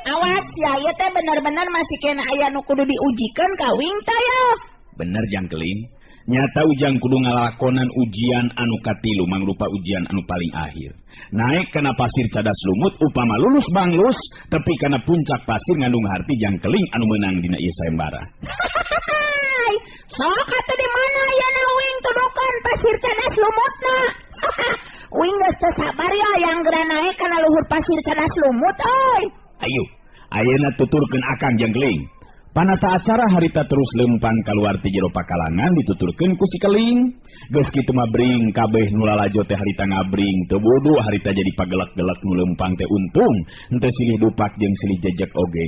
Awas ya, ieu teh bener-bener masih kena aya nu kudu diujikan ka wing teh ya. Bener jangkeling. Nyata ujang kudu ngalakonan ujian anu katilu mangrupa ujian anu paling akhir. Naik kana pasir cadas lumut upama lulus banglus tepi kana puncak pasir ngandung harti jangkeling anu meunang dina ieu sayembara. Sok atuh di mana ya na wing tudukan pasir cadas lumutna. Wing geus teu sabar ya yang geura naik kana luhur pasir cadas lumut euy. Ayo, ayeuna tuturkeun akang jangkeling. Panata acara harita terus lempang kaluar ti jero pakalangan dituturkeun ku si keling. Geus kitu mah bring kabeh nu lalajo teh harita ngabring, teu bodoh harita jadi pagelak-gelak nu lempang teh untung, henteu silih dupak jeung silih jejek oge.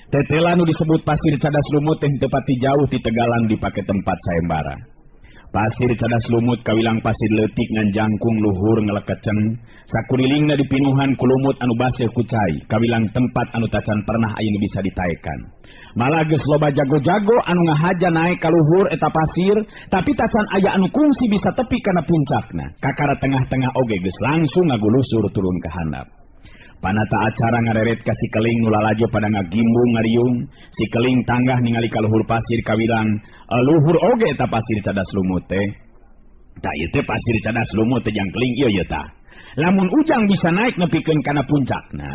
Tetela nu disebut pasir cadas lumut teh teu pati jauh ti tegalan dipake tempat sayembara. Pasir cadas lumut kawilang pasir leutik ngan jangkung luhur ngelekeceng, sakurilingna dipinuhan ku lumut anu baseuh ku cai, kawilang tempat anu tacan pernah aya nu bisa ditaekan. Malah geus loba jago-jago anu ngahaja naik ka luhur eta pasir, tapi tacan aya anu kungsi bisa tepi kana puncakna. Kakara tengah-tengah oge geus langsung ngagulusur turun ka handap. Panata acara ngareret ka si keling nu lalajo pada ngagimbung ngariung, si keling tanggah ningali ka luhur pasir kawilang, luhur oge eta pasir cadas lumut teh. Tah ieu teh pasir cadas lumut teh jangkeling ieu ieu tah. Lamun ujang bisa naik nepikeun kana puncakna,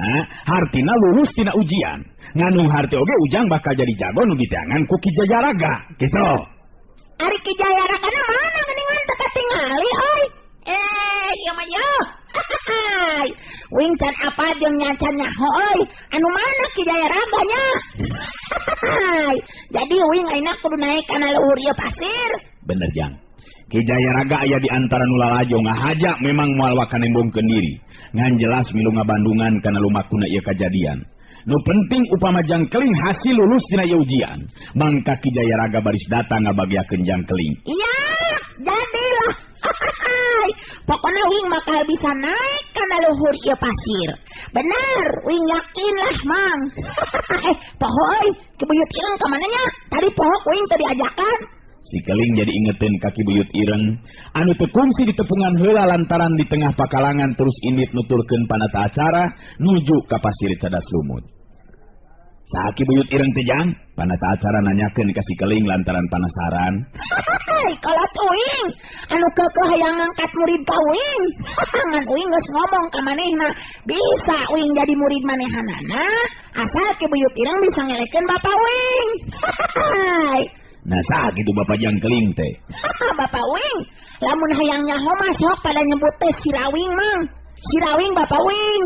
hartina lulus tina ujian. Ngandung harti oge ujang bakal jadi jago nu diteangan ku Ki Jayaraga, gitu. Ari Ki Jayaraga na mana geuningan teu katingali euy. Eh, ieu mah yo. Wing can apa jeung nyacan nyaho euy. Anu mana Ki Jayaraga nya? Jadi wing ayeuna kudu naik kana luhur ieu pasir. Bener jang. Ki Jayaraga aya di antara nu lalajo ngahaja memang moal waka nembongkeun diri. Ngan jelas milu ngabandungan kana lumakuna ieu kajadian. Nu penting upama jangkeling hasil lulus dina ieu ujian, mangka Ki Jayaraga baris datang ngabagiakeun jangkeling. Iya, jadilah. Pokoknya wing bakal bisa naik kana luhur ieu pasir. Benar, wing yakin lah, Mang. Poho euy, Ki Buyut Ireng ka mana nya? Tadi poho wing teu diajakan. Si keling jadi ingetin kaki Buyut Ireng anu teu kungsi di tepungan heula lantaran di tengah pakalangan terus indit nuturkeun panata acara nuju ka pasir cadas lumut. Saha Ki Buyut Ireng teh jang? Panata acara nanyakeun ka si keling lantaran panasaran. Hai, kolot uing anu keukeuh hayang ngangkat murid ka uing. Ngan uing geus ngomong ka manehna, bisa uing jadi murid manehanana asal Ki Buyut Ireng bisa ngelekeun bapa uing. Nah saha kitu bapak jangkeling teh? Bapak uing, lamun hayang nyaho mah sok pada nyebut teh Sirawing mang. Sirawing bapak uing.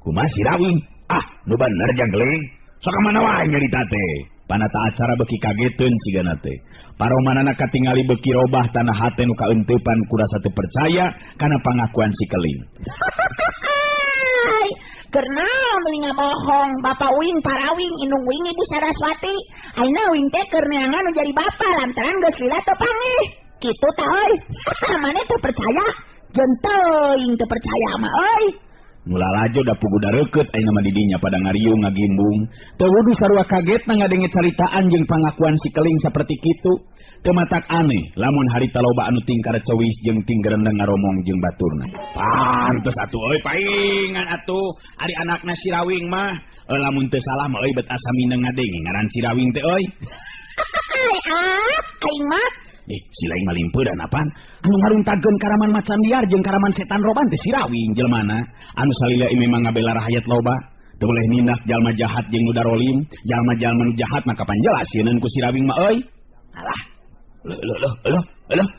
Kumaha Sirawing? Ah, nu bener jangkeling. Sok ka mana wae nyarita teh? Panata acara beuki kageteun sigana teh. Paromanana katingali beuki robah tanah hate nu kaeuntepan ku rasa teu percaya kana pangakuan si keling. Kernaon wing ngabohong, bapak wing parawing indung wing ibu Saraswati. Ayeuna wing teh keur neangan nu jadi bapa lantaran geus lila teu pangih. Kitu tah euy. Maneh teu percaya? Jeung teuing teu percaya mah euy. Nu lalajo da pugu dareukeut ayeuna mah didinya pada ngariung ngagimbung. Teu wudu sarua kagetna ngadenge caritaan jeung pangakuan si keling saperti kitu. Teu matak aneh lamun harita loba anu tingkar cewis jeung tinggerendeng ngaromong jeung baturna. Pantes atuh euy paingan atuh ari anakna Sirawing mah. Lamun teu salah mah euy bet asa mineng ngadenge ngaran Sirawing teh euy. Ah, aing mah si lain mah limpeudan apaan? Anu ngaruntageun karaman macan liar jeung karaman setan roban teh Sirawing jelmana. Anu salila ieu memang ngabela rahayat loba. Teu boleh nindak jalma jahat jeung nu darolim, jalma-jalma nu jahat mah kapan jelas sieun ku Sirawing mah euy. Alah. Leuh leuh leuh leuh.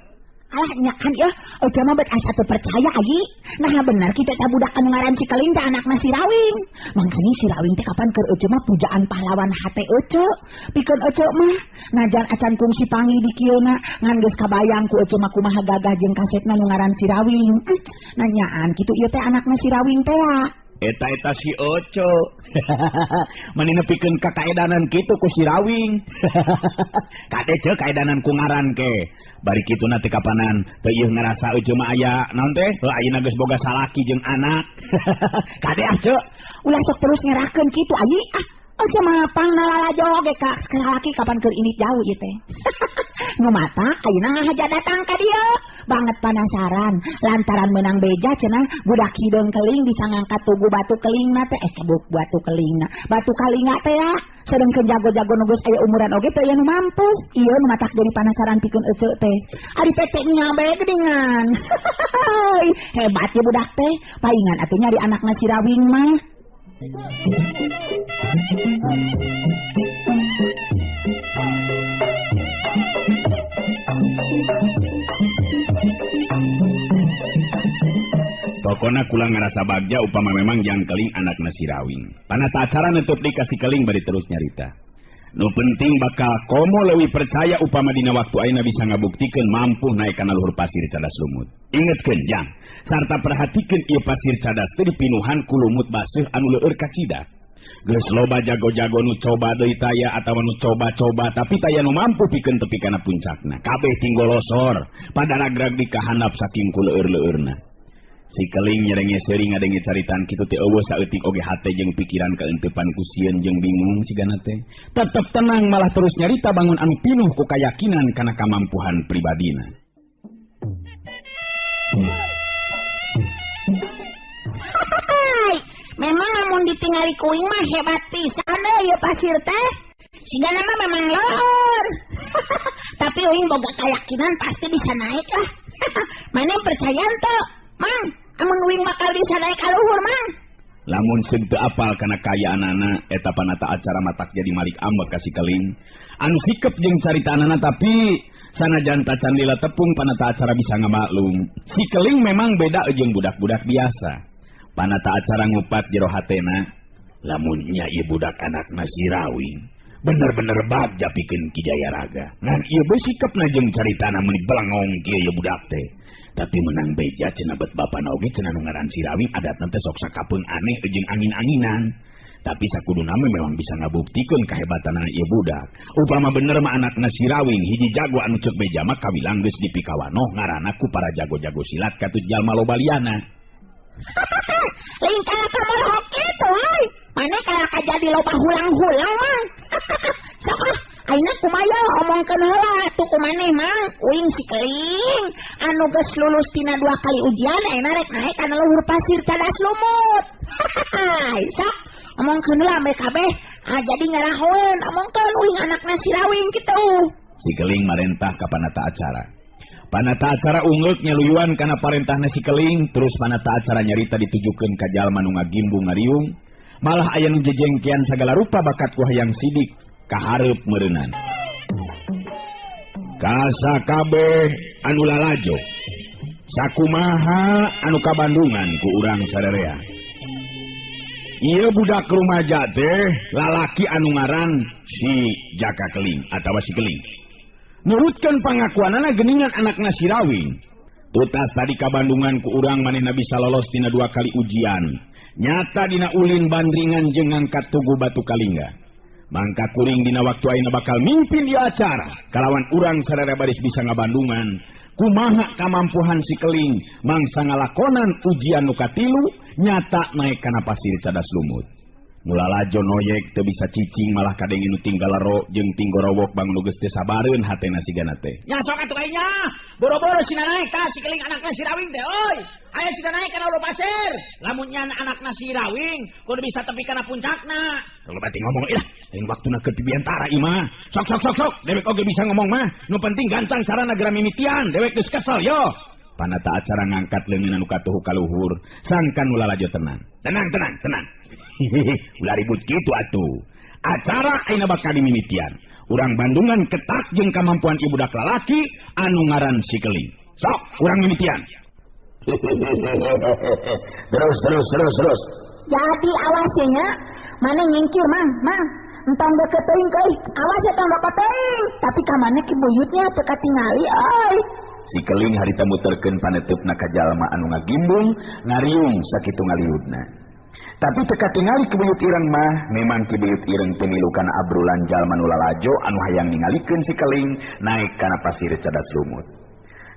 Alah nya kan yeuh, eueuh mah bet asa teu percaya aji. Nah bener kitu eta budak anu ngaran si keling teh anakna Sirawing. Mangkanya Sirawing teh kapan keur eueuh mah pujaan pahlawan hate eueuh. Pikeun eueuh mah najan acan kungsi panggih di kieuna ngan geus kabayang ku eueuh mah kumaha gagah jeung kasetna nu ngaran Sirawing. Nanyaan kitu ieu teh anakna Sirawing teh. Eta-eta si Oco. Mani nepikeun ka kaedanan kitu ku Sirawing. Kade ceu kaedanan ku ngaran ke. Bari kituna teh kapanan teu ieu ngarasa eueuh mah aya naon teh? Heuh ayeuna geus boga salaki jeung anak. Kade ah ceu. Ulah sok terus ngerakeun kitu ayi ah. Oce mah pangnalalajo oge ka salaki kapan keur ini jauh ieu teh. Nu mata ayeuna ngahaja datang ka dieu. Banget penasaran lantaran menang beja cenah budak hideung keling bisa ngangkat tugu batu kelingna teh kebuk batu kelingna. Batu kalinga teh ya. Sedengkeun jago-jago nu geus aya umuran oge teh aya nu mampu. Ieu nu matak jadi penasaran pikeun ece teh. Ari pete nya bae geuningan. Hebat ye budak teh. Paingan atuh nyari anakna si Rawing mah. Pokona kula ngarasa bagja upama memang jang keling anakna si Rawing. Panata acara nutup dikasih keling bari terus nyarita. Nu penting bakal komo leuwih percaya upama dina waktu ayeuna bisa ngabuktikeun mampu naik kana luhur pasir cadas lumut. Ingetkeun jang, sarta perhatikeun ieu pasir cadas teh dipinuhan ku lumut baseuh anu leueur kacida. Geus loba jago-jago nu coba deui taya atawa nu coba-coba tapi taya nu mampu pikeun tepi kana puncakna. Kabeh tinggolosor, pada ragrag di kahandap saking ku leueur-leueurna. Si keling nyerenge seuring ngadenge caritaan kitu teh eueuh saeutik oge hate jeung pikiran kaenteupan ku sieun jeung bingung sigana teh. Tetep tenang malah terus nyarita bangun anu pinuh ku kayakinan kana kamampuhan pribadina. Memang lamun ditingali kuing mah hebat pisan euy pasir teh. Sigana mah memang lor. Tapi uing boga keyakinan pasti bisa naik lah. Mana percaya teu? Mang, amun uing bakal bisa naik ka luhur, Mang. Lamun seung teu apal kana kaayaanana eta panata acara matak jadi malik ambek ka si keling. Anu sikep jeung caritaanana tapi sanajan tacan lila tepung panata acara bisa ngamaklum. Si keling memang beda jeung budak-budak biasa. Panata acara ngupat jero hatena, lamun nya ieu budak anakna si Rawing bener-bener bagja pikeun Ki Jayaraga. Ngan ieu bae sikepna jeung caritana meuni belengong kieu ieu budak teh. Tapi menang beja cenah bet bapana oge cenah nu ngaran si Rawing adatna teh sok sakapeung aneh jeung angin-anginan. Tapi sakuduna mah memang bisa ngabuktikeun kahebatanana ieu budak. Upama bener mah anakna si Rawing hiji jago anu ceuk beja mah kawilang geus dipikawanoh ngaranna ku para jago-jago silat katut jalma loba liana. Lain kalaka molehok kitu euy. Mane kalaka jadi loba hulang-hulang mah. Sok ah, ayeuna kumaha omongkeun heula atuh ku maneh Mang. Uing si keling anu geus lulus tina 2 kali ujian ayeuna rek naik kana luhur pasir cadas lumut. Sok omongkeun heula ambe kabeh. Ah jadi ngarahoeun omongkeun uing anakna si Rawing kitu. Si keling marentah ka panata acara. Panata acara ungeuk nyaluyuan kana parentahna si keling, terus panata acara nyarita ditujukeun ka jalma nu ngagimbung ngariung, malah aya nu jejengkean sagala rupa bakat ku hayang sidik kahareup meureunan. Kasakabeh anu lalajo, sakumaha anu kabandungan ku urang sarerea. Ieu budak rumaja teh lalaki anu ngaran si Jaka Keling atawa si Keling. Nurutkeun pangakuanana geuningan anakna si Rawing. Tutas tadi kabandungan ku urang manehna bisa lolos tina 2 kali ujian. Nyata dina ulin bandringan jeung ngangkat tugu batu kalingga. Mangka kuring dina waktu ayeuna bakal mimpin ieu acara. Kalawan urang sararea baris bisa ngabandungan. Kumaha kamampuhan si Keling mangsa ngalakonan ujian nu katilu nyata naik kana pasir cadas lumut. Mulalajo noyek teu bisa cicing malah kadenge nu tinggal lero jeung tinggorowok bang nu geus teu sabareun hatena sigana teh. Nya sok atuh nya, boro-boro sina naik ka si Keling anakna si Rawing teh euy. Aya sina naik kana luhur pasir. Lamun nya anakna si Rawing kudu bisa tepi kana puncakna. Kalau batin ngomong ilah, lain waktuna keur pibiantara ieu mah. Sok sok sok sok, dewek oge bisa ngomong mah. Nu penting gancang carana geura mimitian, dewek geus kesel yo. Panata acara ngangkat leungeun anu katuhu ka luhur, sangkan nu lalajo tenang. Tenang tenang tenang. Ulah ribut kitu atuh. Acara ayeuna bakal dimimitian. Urang Bandungan ketak jeung kamampuan ieu budak lalaki anu ngaran si Keling. Sok, urang mimitian. Terus terus terus terus. Jadi awasnya mana nyingkir mang, mang. Entong deket teuing euy. Awas ya tong deket teuing. Tapi ka mana ki buyutnya teu katingali euy. Si Keling harita muterkeun paneuteup-na ka jalma anu ngagimbung, ngariung sakitu ngaliudna. Tapi teu katingali ki buyut ireng mah, memang ki buyut ireng teu milu kana abrulan jalma nu lalajo anu hayang ningalikeun si Keling naik kana pasir cadas lumut.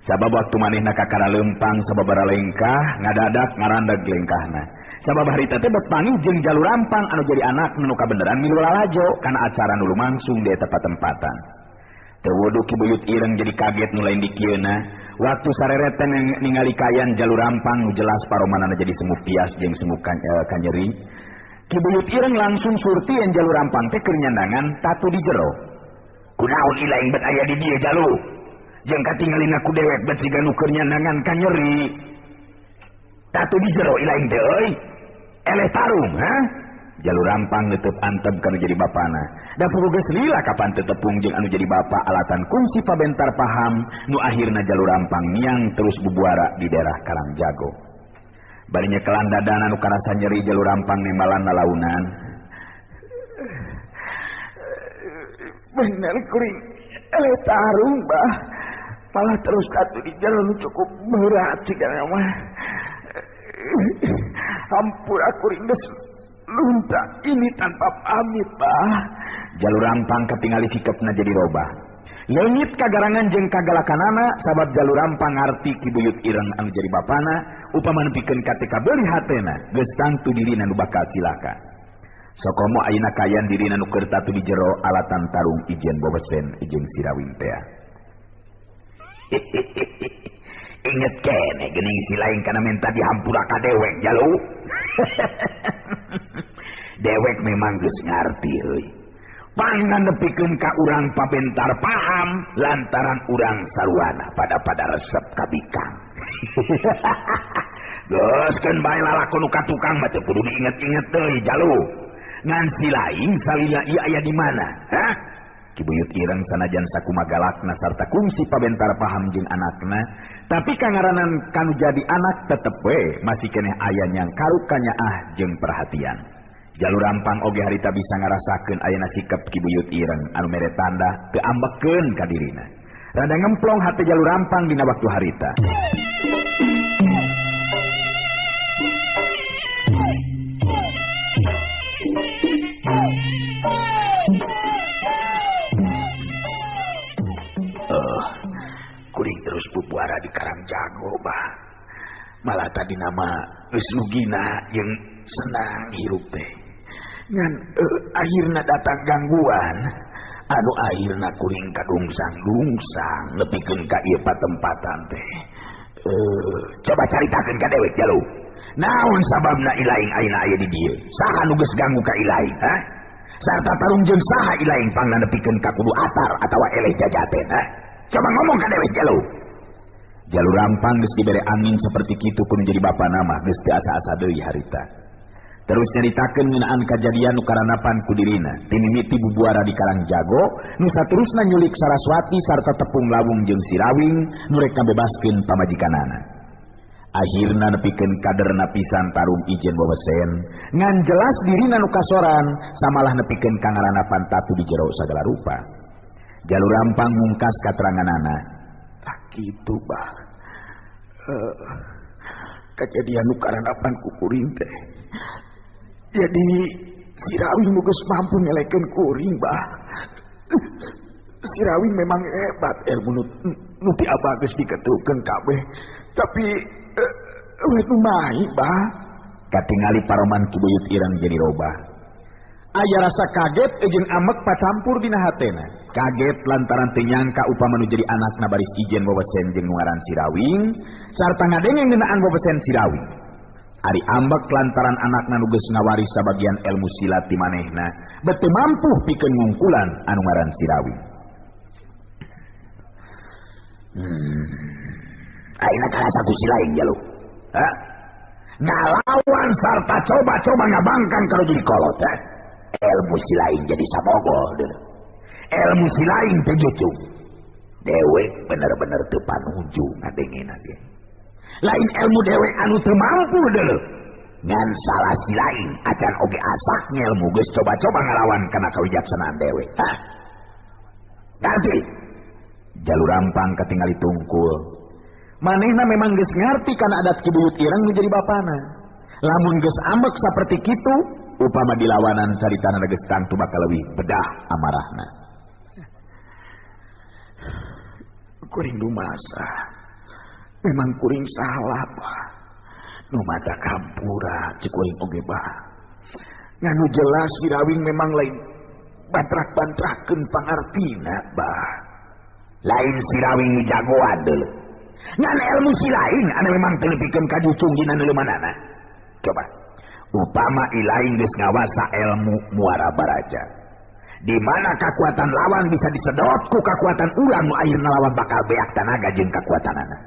Sabab waktu manehna kakara leumpang sababara lengkah, ngadadak ngarandag lengkahna. Sabab harita teh bet panggih jeung Jalu Rampang anu jadi anak nu kabeneran milu lalajo kana acara nu lumangsung di eta patempatan. Teu wuduh Ki Buyut Ireng jadi kaget nu lain dikieuna. Waktu sarereten ningali kayan Jalu Rampang nu jelas paromanana jadi semu pias jeung semu kanyeri. Ki Buyut Ireng langsung surti yang Jalu Rampang teh keur nyandangan tatu di jero. Kunaon ilaing bet aya di dieu Jalu? Jeung katingalina ku dewek bet siga nu keur nyandangan kanyeri. Tatu di jero ilaing teh euy. Eleh tarung, ha? Jalu Rampang netep antep kanu jadi bapana. Da puguh geus lila kapan teu tepung jeung anu jadi bapa alatan kungsi pabentar paham nu akhirna Jalu Rampang miang terus bubuara di daerah Karangjago. Bari nyekelan dadana nu karasa nyeri Jalu Rampang nembalan lalaunan. Bener kuring eleh tarung bah. Malah terus tatu di jero nu cukup berat sigana mah. Hampura kuring geus lunta ini tanpa pamit bah. Jalu Rampang katingali sikepna jadi robah. Leungit kagarangan jeung kagalakanana sabab Jalu Rampang ngarti Ki Buyut Ireng anu jadi bapana upama nepikeun ka teu kabeuli hatena geus tangtu dirina nu bakal cilaka. Sokomo ayeuna kayan dirina nu keur tatu di jero alatan tarung ijen bobesen jeung Sirawing tea. Inget kene geuning si lain kana minta dihampura ka dewek Jalu. Dewek memang geus ngarti euy. Pangan nepikeun ka urang pabentar paham lantaran urang saruana pada resep ka bikang. Geus keun bae lalakon nu ka tukang mah teu kudu diinget-inget deui Jalu. Ngan si lain salila ieu aya di mana? Hah? Ki Buyut Ireng sanajan sakumaha galakna sarta kungsi pabentar paham jeung anakna, tapi kangaranan kanu jadi anak tetep we masih keneh aya nyangkaruk kanyaah jeung perhatian. Jalu Rampang oge harita bisa ngarasakeun ayana sikap Ki Buyut Ireng anu mere tanda teu ambekeun ka dirina. Rada ngemplong hate Jalu Rampang dina waktu harita. Kuring terus bubuara di Karangjago bah. Malah tadi nama geus nugina jeung senang hirup teh. Ngan akhirna datang gangguan anu akhirna kuring kadungsang-dungsang nepikeun ka ieu patempatan teh. Coba caritakeun ka dewek Jalu. Naon sababna ilaing ayeuna aya di dieu? Saha nu geus ganggu ka ilaing, ha? Sarta tarung jeung saha ilaing pangna nepikeun ka kudu atar atawa eleh jajaten, ha? Coba ngomong ka dewek Jalu. Jalu Rampang geus dibere angin seperti kitu kudu jadi bapana mah geus teu asa-asa deui harita. Terus nyaritakeun ngeunaan kajadian nu karanapan ku dirina, tinimiti bubuara di Karangjago, nu saterusna nyulik Saraswati sarta tepung lawung jeung Sirawing nu rek ngabebaskeun pamajikanana. Akhirna nepikeun kaderna pisan tarung ijen wewesen, ngan jelas dirina nu kasoran samalah nepikeun ka ngaranapan tatu di jero sagala rupa. Jalu Rampang mungkas kateranganana. Tak kitu bah. Kajadian nu karanapan ku kuring teh. Jadi Sirawing nu geus mampu ngelekeun kuring bah. Sirawing memang hebat ilmu nu ti abah geus diketukeun kabeh. Tapi we nu mahi bah. Katingali paroman Ki Buyut Ireng jadi robah. Aya rasa kaget jeung amek pacampur dina hatena. Kaget lantaran teu nyangka upama nu jadi anakna baris ijen wewesen jeung nu ngaran Sirawing sarta ngadenge ngeunaan wewesen Sirawing. Ari ambek lantaran anakna nu geus ngawaris sabagian ilmu silat ti manehna, bet teu mampu pikeun ngungkulan anu ngaran Sirawing. Ayeuna karasa ku si lain Jalu. Ha? Ngalawan sarta coba-coba ngabangkang kalau jadi kolot, ha? Ilmu si lain jadi sabogol deuleu. Ilmu si lain teu jucung. Dewek bener-bener teu panuju ngadengena ge. Lain ilmu dewek anu teu mampu deuleu. Ngan salah si lain acan oge asak ngelmu geus coba-coba ngalawan kana kawijaksanaan dewek. Hah? Ngarti? Jalu Rampang katingali tungkul. Manehna memang geus ngarti kana adat Ki Buyut Ireng nu jadi bapana. Lamun geus ambek saperti kitu, upama dilawanan caritana geus tangtu bakal leuwih bedah amarahna. Kuring dumasa. Memang kuring salah, Pak. Nu mata kampura cek kuring oge bah. Nganu jelas si Rawing memang lain bantrak-bantrakeun pangartina bah. Lain si Rawing nu jagoan deuleu. Ngan ilmu si lain anu memang teu nepikeun ka jucung dina neuleumanana. Coba upama ilaing geus ngawasa ilmu Muara Baraja. Di mana kekuatan lawan bisa disedot ku kekuatan urang nu ayeuna lawan bakal beak tanaga jeung kekuatanana.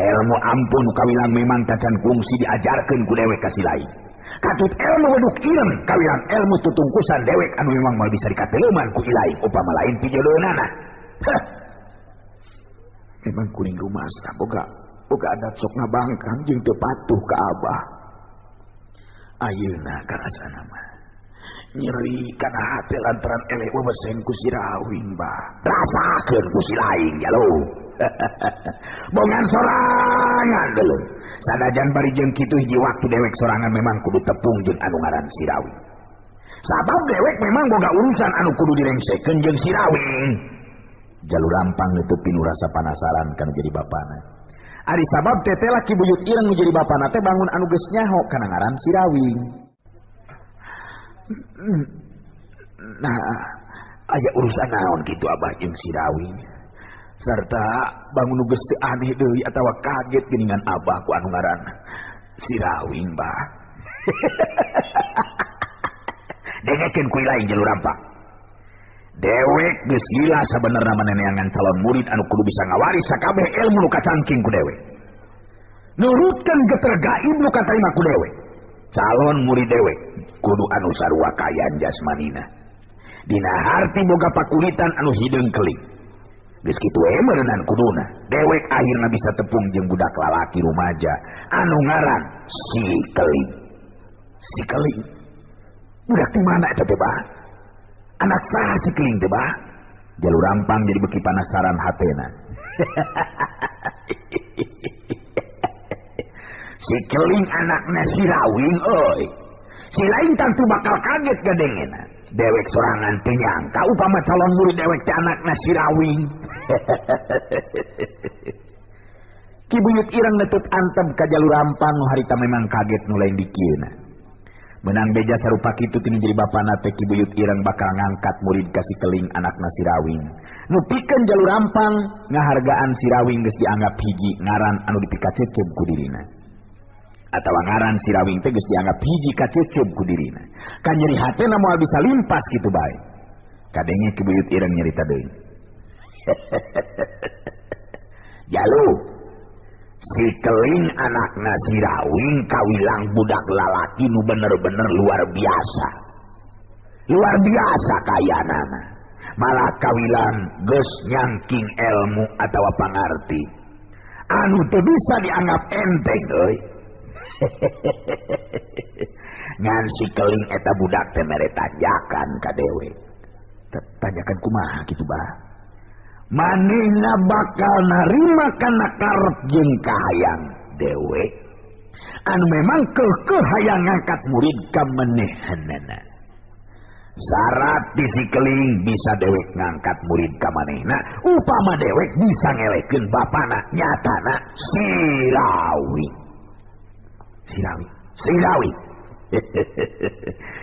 Ilmu ampun kawilang memang tacan kungsi diajarkeun ku dewek ka si lain. Katut ilmu weduk ireng kawilang ilmu tutungkusan dewek anu memang moal bisa dikateleuman ku ilaing upama lain pijodoeunana. Heh. Memang kuring rumasa boga adat sok ngabangkang jeung teu patuh ka abah. Ayeuna karasana mah nyeri kana hate lantaran eleh wewesen ku si Rawing bah. Rasakeun ku si lain ya lo. Bongan sorangan deuleu. Sanajan bari jeung kitu hiji waktu dewek sorangan memang kudu tepung jeung anu ngaran si Rawing. Sabab dewek memang boga urusan anu kudu direngsekeun jeung si Rawing. Jalur rampang neuteupin rasa panasaran kana jadi bapana. Ari sabab teteh laki buyut ireng nu jadi bapana teh bangun anu geus nyaho kana ngaran si Rawing. Nah, aya urusan naon kitu abah jeung si Rawing. Sarta bangun nu geus teu aneh deui atawa kaget geuningan abah ku anu ngaran si Rawing bah. Dengekeun ku lain jalur rampang. Dewek geus lila sabenerna maneneangan calon murid anu kudu bisa ngawaris sakabeh ilmu nu kacangking ku dewek. Nurutkeun geter gaib nu katarima ku dewek. Calon murid dewek kudu anu sarua kaayaan jasmanina. Dina harti boga pakulitan anu hideung keling. Geus kitu we meureunan kuduna. Dewek akhirna bisa tepung jeung budak lalaki rumaja anu ngaran si Keling. Si Keling. Budak ti mana eta teh bah? Anak saha si Keling teh bah? Jalur rampang jadi beki panasaran hatena. Si Keling anakna si Rawing euy. Si lain tentu bakal kaget gadengena. Dewek sorangan teu nyangka upama calon murid dewek teh anakna si Rawing. Ki Buyut Ireng neuteut antep ka jalur rampang nu harita memang kaget nu lain dikieuna. Menang beja sarupa kitu tinu jadi bapana teh Ki Buyut Ireng bakal ngangkat murid ka si Keling anakna si Rawing. Nu pikeun jalur rampang ngahargaan si Rawing geus dianggap hiji ngaran anu dipikacecep ku dirina. Atawa ngaran si Rawing teh geus dianggap hiji kacecep ku dirina. Kan nyeri hatena moal bisa limpas kitu bae. Kadenge Ki Buyut Ireng nyerita deui. Jalu si Keling anakna si Rawing kawilang budak lalaki nu bener-bener luar biasa. Luar biasa kayanana. Malah kawilang geus nyangking ilmu atawa pangarti. Anu teu bisa dianggap enteng euy. Ngan si Keling eta budak teh mere tanjakan ka dewek. Tanjakan kumaha kitu bah? Manehna bakal narima kana karep jeung kahayang dewek. Anu memang keukeuh hayang ngangkat murid ka manehanana. Syarat di si Keling bisa dewek ngangkat murid ka manehna, upama dewek bisa ngelekeun bapana nyatana si Rawing. Si Rawing, si Rawing.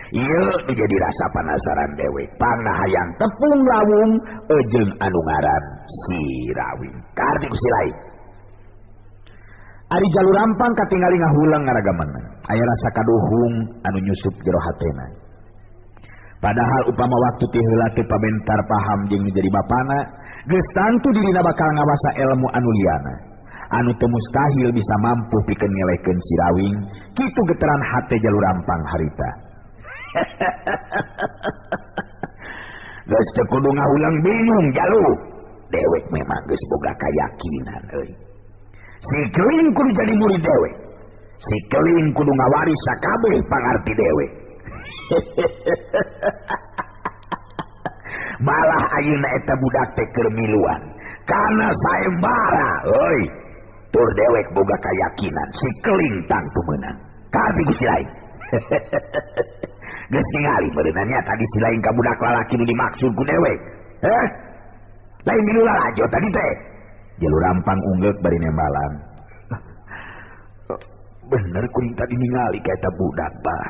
Ieu jadi rasa penasaran dewek. Panahayang tepung lawung jeung anu ngaran si Rawing. Kardi ku si lain. Ari jalur rampang katingali ngahulang ngaragamanna. Aya rasa kaduhung anu nyusup jero hatena. Padahal upama waktu ti heula teu pabentar paham jeung nu jadi bapana, geus tangtu dirina bakal ngawasa ilmu anu liana. Anu teu mustahil bisa mampu pikeun ngelekeun si Rawing, kitu getaran hate jalur rampang harita. Geus teu kudu ngahulang bingung jalu. Dewek memang geus boga kayakinan euy. Si Keling kudu jadi murid dewek. Si Keling kudu ngawaris sakabeh pangarti dewek. Malah ayeuna eta budak teh keur miluan kana sayembara euy. Tur dewek boga kayakinan si Keling tangtu meunang. Kapi ku si lain. Geus ningali meureunanya tadi si lain ka budak lalaki nu dimaksud ku dewek. Heh? Lain milu lalajo tadi teh. Jalur rampang unggeuk bari nembalan. Bener kuring tadi ningali ka eta budak bah.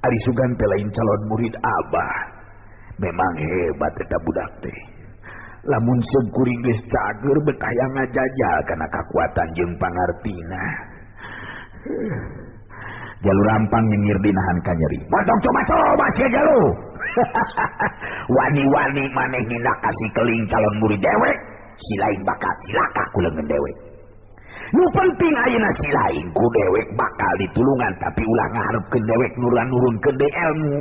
Ari sugan teh lain calon murid abah. Memang hebat eta budak teh. Lamun seung kuring geus cager betah hayang ngajajal kana kakuatan jeung pangartina. Jalur rampang nyengir dinahan kanyeri. Montong coba-coba sia jalu. Wani-wani maneh nindak kasih keling calon murid dewek, si lain bakal cilaka ku leungeun dewek. Nu penting ayeuna si lain ku dewek bakal ditulungan tapi ulah ngaharepkeun dewek nurunkeun deui ilmu.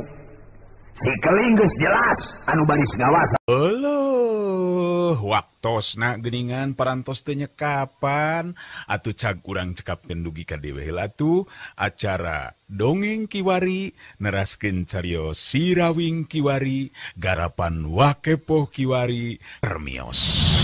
Si keling geus jelas anu baris ngawasa. Euleuh, waktosna geuningan parantos teu nyekapan atuh cag urang cekapkeun dugi ka dewe heula tuh acara dongeng kiwari neraskeun carios Sirawing kiwari garapan Wakepoh kiwari permios.